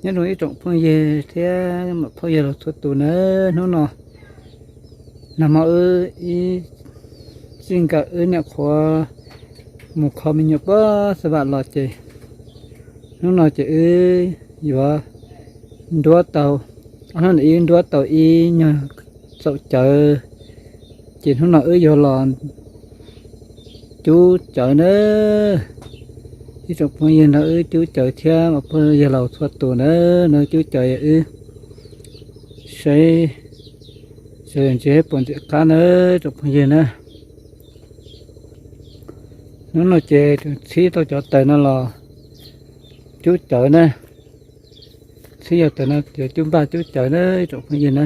Nyob zoo ib tsoom phooj ywg thiab muam phauj yawg laus txhua tus na, hnub no nag hmo wb ib txij nkawm wb nyuam qhuav mus kho me nyuam puag Xav Vam los ces hnub no ces wb yuav nruab tau, hnub no wb nruab tau ib nyuag txaum cawv, ces hnub no wb yuav los cub cawv na. Ib tsoom phooj ywg nrog wb cub cawv thiab muam phauj yawg laus txhua tus na, nrog cub cawv yog wb saib sawv daws ntsia puas ntxim qab na tsoom phooj ywg na. Hnub no ces tseem txhib tau cov taws no los cub cawv na. Txhib yog taws no cov cub npaj cub cawv na ib tsoom phooj ywg na.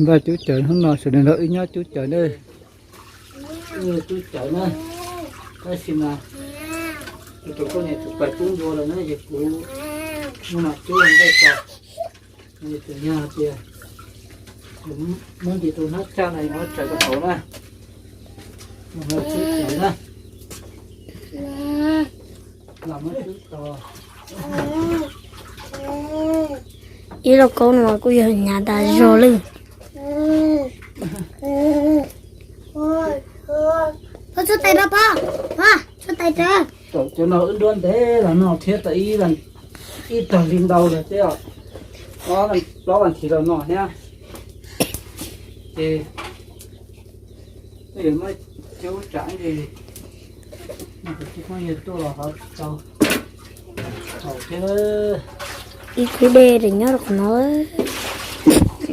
Npaj cub cawv, hnub no sawv daws nrog wb nyob cub cawv na. Wb cub cawv na, tab sis mas tus koj niam tus pais cub ncua lawm na ces kuv hnub no cub npaj tso. Ces yog tias muab nce tus hnab tsaj no yuav tsawv rau hauv na, los cub cawv na. Ib lauj kaub no kuj yog hnyav tas zog lawm. Pog, tshuab tais rau pog, pog, tshuab tais rau. Cov no wb nruab ntev los no thiab tau ib tag hli ntau lawm thiab, ob plaub vas thiv los no thiab. Ces wb yuav muab cub tsam ces no kuv tsis phooj ywg tuaj los ho tsis tau haus thiab. Ib khub dej nyob rau qhov no,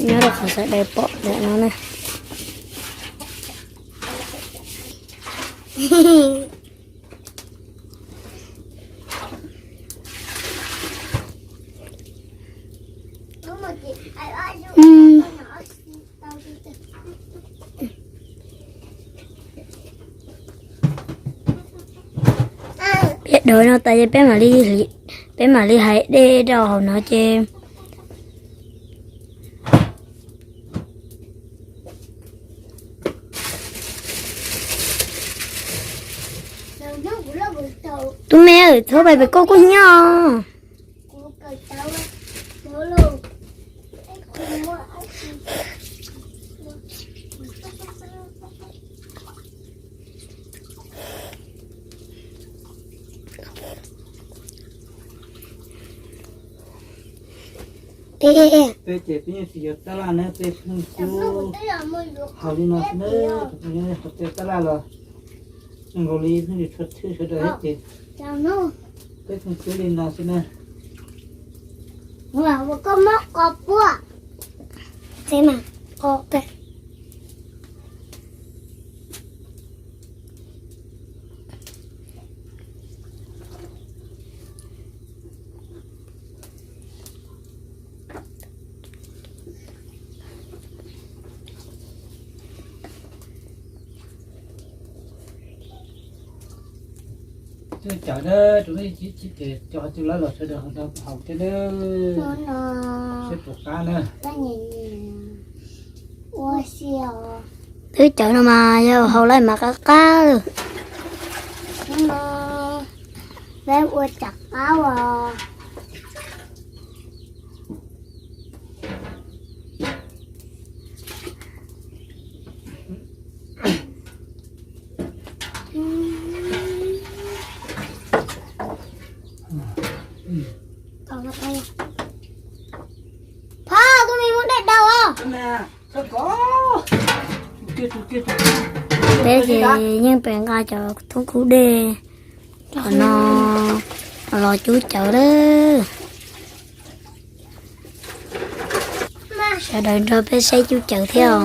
nyob rau qhov sawv daws pom ntawm no na. Peb dawv no tas ces peb mam li, peb mam li hais dej rau hauv no ces tub me, txhob pais pem koj kuj nyob. Peb ces peb yeej tsis yuav tab laj na, peb pheej cub haus li no xwb na, haus tej tab laj los zoo nkaus li pheej tsis tshua thwj sawv daws thiab ces peb pheej cub li no xwb na. Koj muab qo puab, qo pem. Cov cawv na, rau ib chim ces cov cawv lawv los sawv daws haus thiab na, seb puas qab na. Twb cawv no mas yog haus lawm mas qab qab lawm. Peb ua tsam qab os. Phauj, tus me muab dej daus os. Peb ces yeej pem nqa cov thoob khub dej qhov no los cub cawv lawm. Sawv daws nrog peb saib cub cawv thiab os.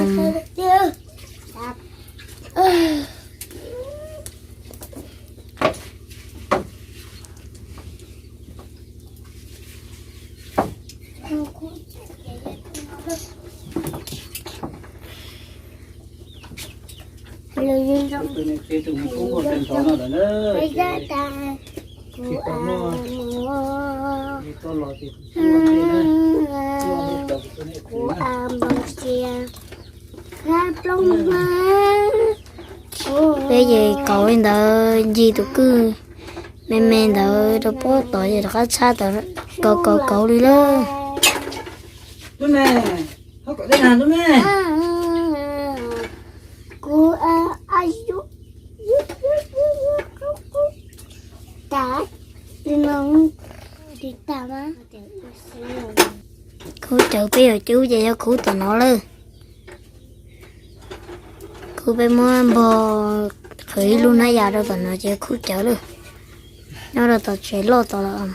Peb ces kauv li ntawd ncig tus kwj, Me me ntawd rau pob tod ces rov qab tshab tawm kauv kauv kauv li lawm. Khub cawv peb yuav cub ces yog khub tom no lawm. Khub peb muab npog qhwv ib lub hnab yas rau tom no ces khub cawv lawm. Nyob rau tom tsev loj tod lawm.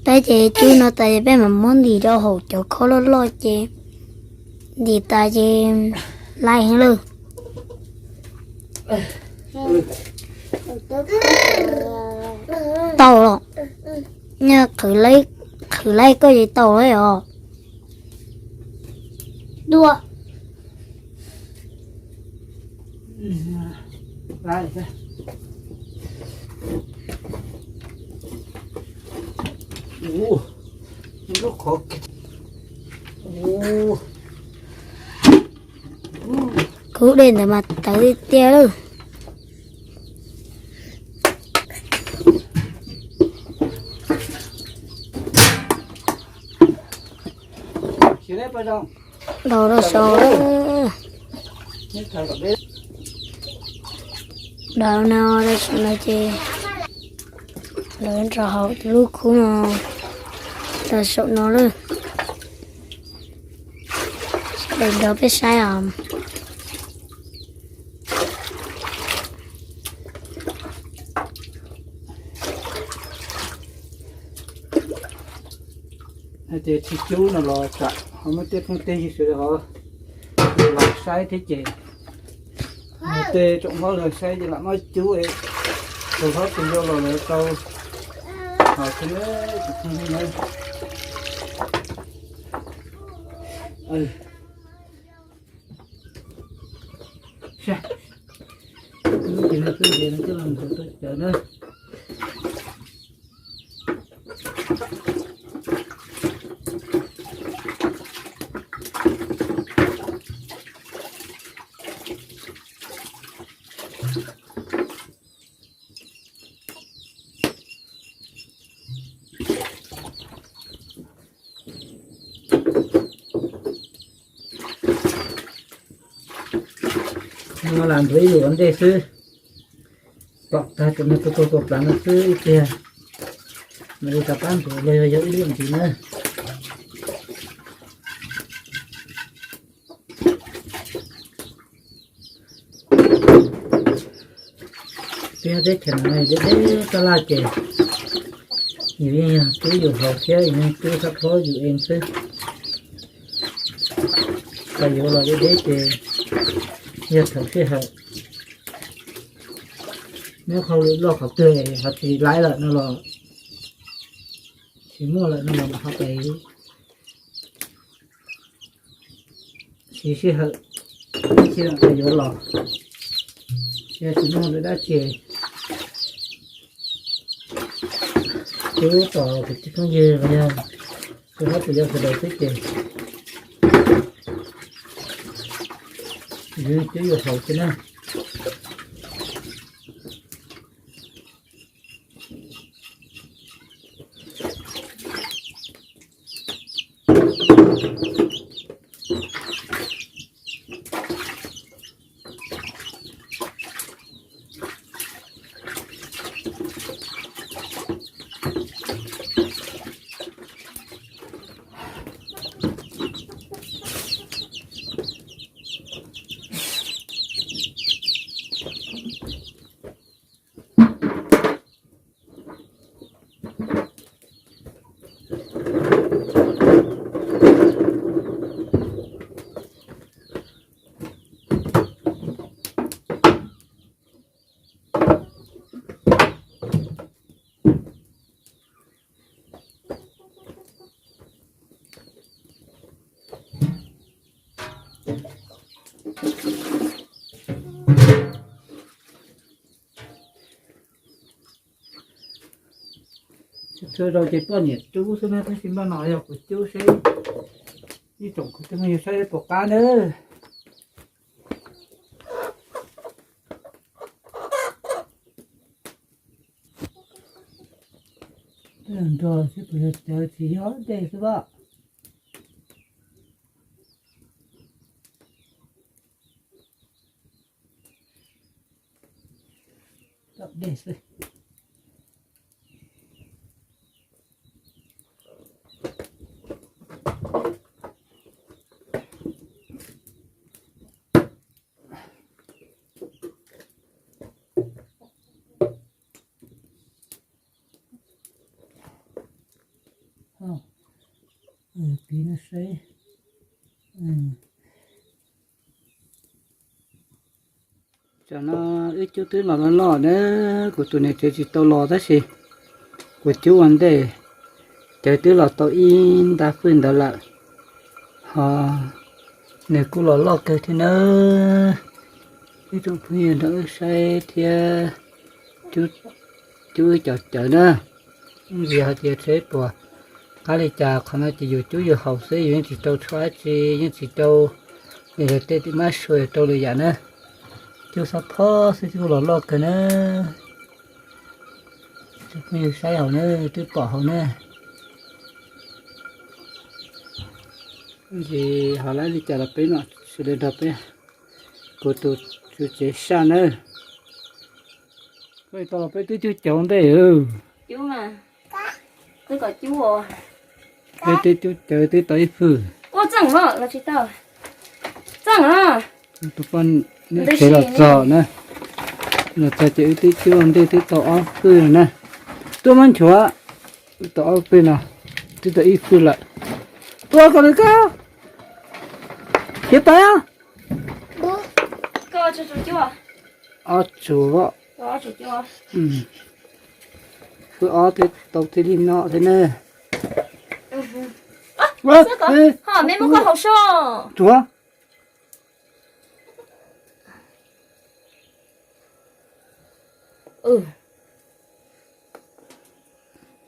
Peb ces cub no tas ces peb mam muab ntim rau hauv cov khob loj loj ces ntim tas ces laij heev lawm. Tau los, qhwv laij koj ces tau lawm os. Dua. Khub dej ntawd mas tawv tiag tiag lawm. Los rau saud, daws no rau saum no ces lawv rau hauv lub khub no, rau saum no lawm. Sawv daws nrog peb saib os. Hais tias tsis cub no los tsam ho muaj tej phooj tej ywg sawv daws ho los saib thiab ces tej tsoom hlob lawv saib ces lam muab cub es tus hlob tus yau los lawv tau haus thiab tus phooj ywg na. Ces no twb ces no coj los ntxuav tuaj cawv na. No lam ntxuav ib lwm ua ntej xwb, pom tag cov no tuag tuag tuag plaws no xwb ib pliag mam li rov qab ntxuav los yog ib lwm ntxiv na. Peb teb chaws no deb deb taj laj ces yus yeej yog cub yus haus thiab yus yeej cub sab plhob yus ev xwb. Txawm yuav los deb deb ces yog thaum sij hawm nyob hauj lwm loj qhov twg ho tsis laib lawm no los, tsis muaj lawm no los mam ho pes siv sij hawm ib chim txawm yuav los. Yog tsis muaj lawm dab tsi, cub tom kwv tij phooj ywg los yog tus hlob tus yau sawv daws xwb ces yus cub yus haus xwb na. Txhua zaus ces poj niam cub xwb na, tab sis npaj no yog kuv cub seb ib tsoom kwv tij phooj ywg saib puas qab nawb. Nrog xwb puas yog cawv, tsis yog dej xwb as. Tom dej xwb. Piv no saib. Tam no wb cub twb los loj loj na, kuv tus niam tsev tsis tau los tab sis kuv cub ua ntej, cawv twb los tau ib nta fwj ntawd lawm. Ho nws kuj los loj kawg thiab na. Ib tsoom phooj ywg nrog wb saib thiab cub wb cov cawv na. Ntsis hais tias seb puas qab li cas, qhov no ces yus cub yus haus xwb, yus yeej tsis tau tshuaj dab tsi, yeej tsis tau li lawv tej tim mab sua rau lwm yam na. Cub xob phob xwb twb los loj kawg na. Ib tsoom phooj ywg saib hauv na, twb pom hauv na. Ntsis hais li cas los peb mam sawv daws nrog peb, kuv tus tswv tsev saj nawb. Koj tau los peb twb cub cawv ua ntej. Peb twb cub cawv twb tau ib fwj. Tus poj niam tsev los txog na, los txog ces wb twb cub ua ntej twb tau ob fwj no na. Tuaj muab nchuav, tau ob fwj no, twb tau ib fwj lawm. Tuaj koj li koj, khiav pais. Ob tsuag, fwj ob twb tau thiaj li no thiab ne. Tsuav.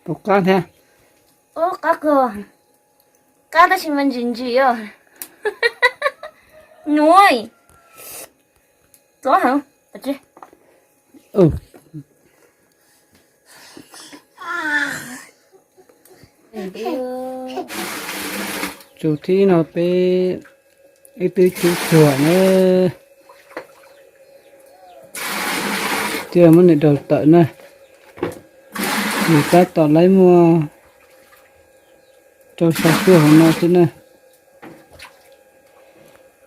Tau qab thiab. Qab kawg, qab tab sis mas ntsim ntsim os. Nuav, txov heev. Tsuag thib no peb ib twb cub tsuag na. Thiaj muab nws daus tawm na. Nws tab tom laib muaj rau xya fwj hauv no xwb na.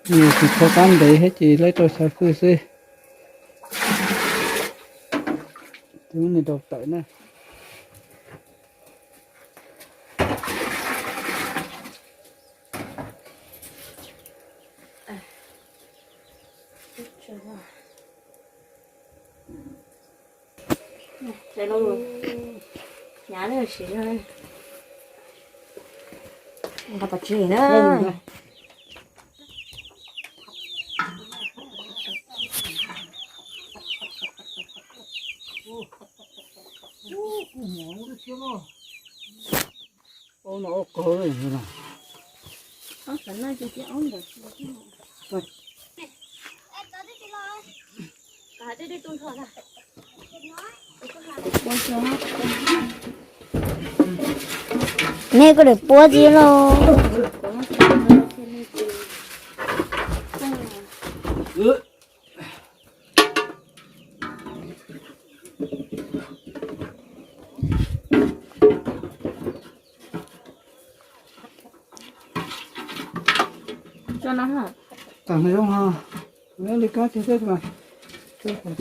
Nws tsis tshua qab ntev thiab ces laib rau xya fwj xwb. Twb nws daus tawm na. Hnyav na, siv na. Nqa tom tsis na. Nej koj lawm puab tib lauj. Tau zoo, li kab tiag mas. Tsis mas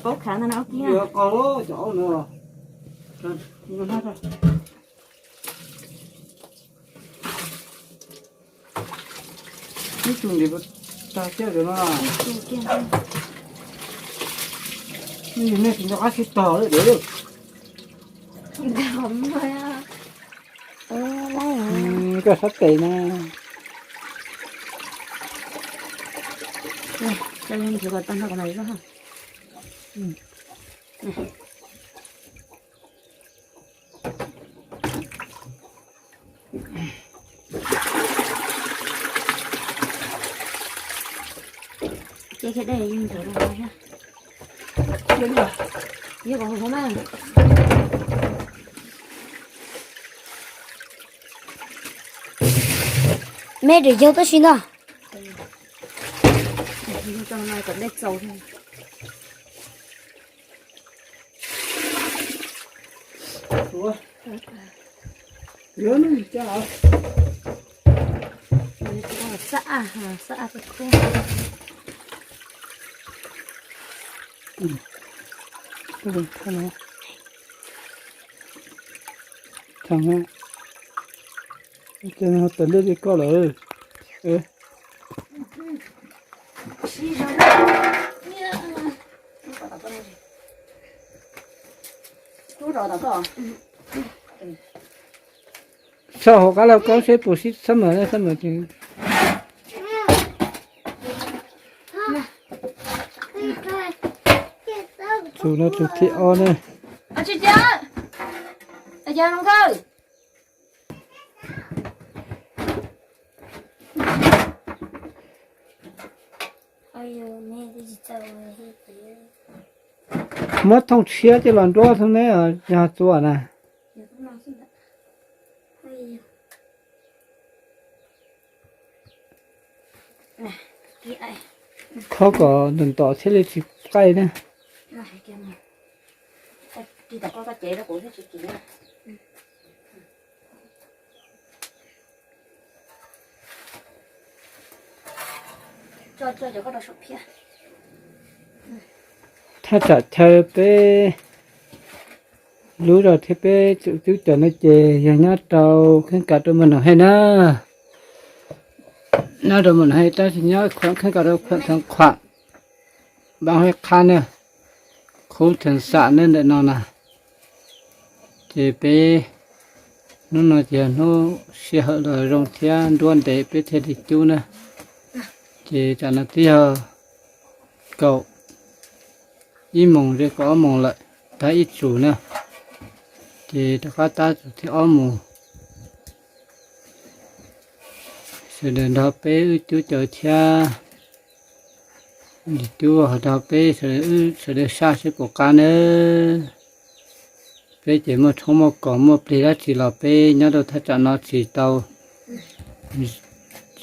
paub khav ntag no kiag. Ib tug ntim tag thiab no. Ib tug kiag. Nej tsis nco qab sib tog lawm. Koj sab tes na. Coj ntxiv kom tag nrho kom mam li. Ces kiag dej ntawd, yog kom hauv na. Me rau yaug tab sis ntag. Kom dej txaus. Xab a, xab a. Thaum tawm ntej li koj lawm. Tso hauv qab lauj kaub seb puas sib xab mawm, xab mawm ces. Tus no tus thib ob na. Muab thooj tshiab coj los nruab thooj ne, yog txua na. Khob kom ntom ntom thiaj li tsis qaij na. Thaj tsam chaw peb lub zos thiab peb tseem tub cawm no ces yog nyob rau kheej kav rau Mos Noom Hej na. Nyob rau Mos Noom Hej tab sis nyob kheej kav rau Khuam Theev Khuam, npab Huab Qhab na, khub Theev Xam na ntawm no na. Ces peb hnub no ces yog hnub sij hawm los zoo thiab nruab ntev peb thiaj li cub na. Ces tsam no twb yog kaum ib moos ze kaum ob moos lawm, tab ib tsum na. Ces rov qab tab tsum thib ob mus. Sawv daws nrog peb wb cub cawv thiab, cub ho nrog peb sawv daws saj seb puas qab nawb. Peb ces muaj tshoob muaj kos muaj plig dab tsi los peb nyob rau thaj tsam no tsis tau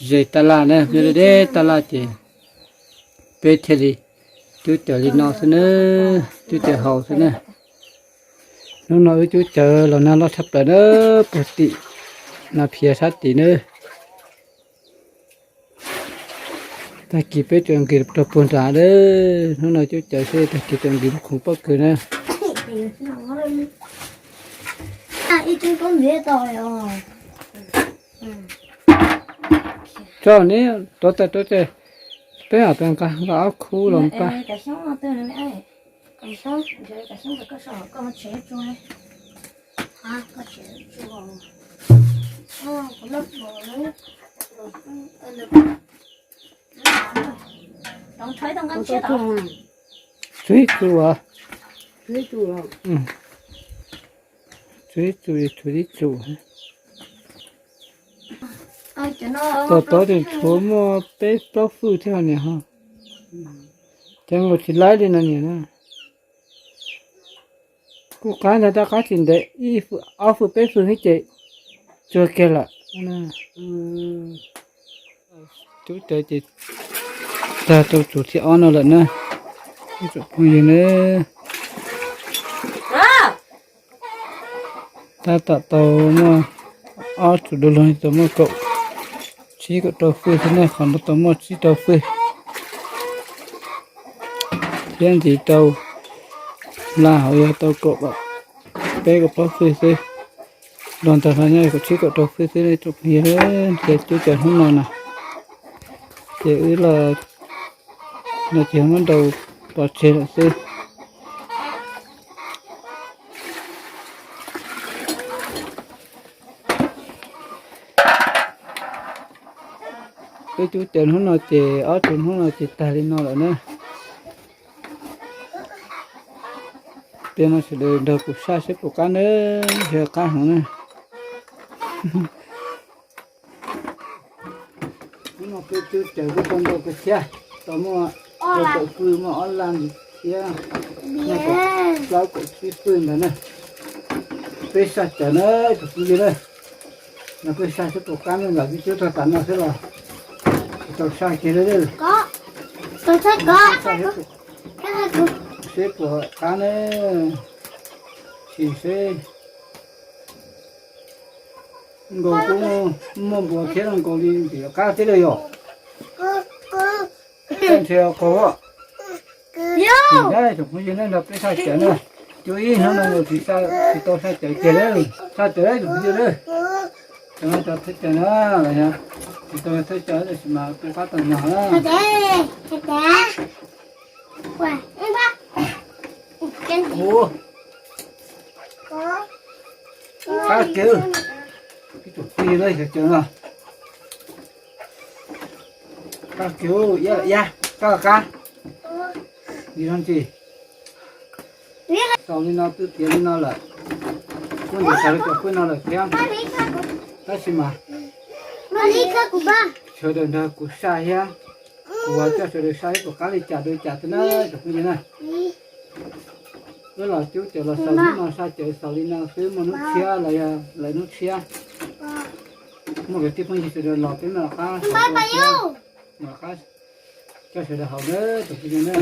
ze tab laj na, nyob deb deb tab laj ces peb thiaj li cub cawv li no xwb na, cub cawv haus xwb na. Hnub no wb cub cawv los nag loj tshaj plaws na, puag tim no phiav sab tim na. Tag kis peb tsuas nqis rau puag nrad lawm, hnub no cub cawv xwb tag kis tsuas nqis lub khoom pob kws na. Tso ne, rov tawm rau ces peb mam nqa ob khub los npaj. Tshuav ib txus, tshuav ib txus, tshuav ib txus. Tom tod ces tshuav muaj peb plaub fwj thiab niam ho. Ces nkaus tsis laib li no niam na. Kuj qab ntag, tab qab tsis ntev, ib fwj, ob fwj peb fwj xwb ces tsuag kiag lawm. Cub cawv ces tag rau txus thib ob no lawm na. Ib tsoom phooj ywg na, tab tom tau muaj ob txus du lug, tau muaj kaum tsib kaum rau fwj xwb na, qhov no tau muaj tsib rau fwj. Thiab ntxiv rau laj hauv yog tau kaum peb kaum plaub fwj xwb. Los ntawm no nyob kaum tsib kaum rau fwj xwb, ib tsoom phooj ywg, ces cub cawv hnub no na, ces wb los no ces muab ntaus pov tseg lawm xwb. Peb cub cawv hnub no ces ob tug hnub no ces tag li no lawm na. Ces no sawv daws nrog kuv saib seb puas qab na, yog qab heev na. Hnub no peb twb caws kuj tau ntau kawg thiab, tau muaj kaum pw, muaj ob laj thiab, muaj kaum plaub kaum tsib pw ntawd na. Peb saj cawv na, tus phooj ywg na. No peb saj seb puas qab na, lam peb twb txog tas no xwb los tsis tau saj kiag li. Seb puas qab na, sim seb. Nkaus kuj muaj npua thiab, nkaus li ntxim qab thiab li yom. Ntshe qaug. Sim na, tsoom phooj ywg na, nrog peb saj cawv na. Cuaj ib hnub no yus tsis tau saj cawv kiag li. Saj cawv na tsoom phooj ywg na. Cov no cov thawj cawv na, los yog tsis tau thawj cawv tab sis mas peb qab tau nyog na. Qab kiag, ib tsoom phooj ywg na, cov cawv no. Qab kiag, iab iab, qab qab. Nim no ntsis xaus li no twb tiav li no lawm. Kuj ntxim xaus li cov phooj ywg no lawm thiab. Tab sis mas sawv daws nrog kuv saib thiab, kuv coj sawv daws saib puas qab li cas rau li cas thiab na tsoom phooj ywg na. Wb los cub cawv los xaus hnub no, saj cawv xaus li no xwb, muaj hnub tshiab los yog lawv hnub tshiab, muaj kwv tij phooj ywg sawv daws los peb mam rov qab, mam rov qab coj sawv daws haus na tsoom phooj ywg na.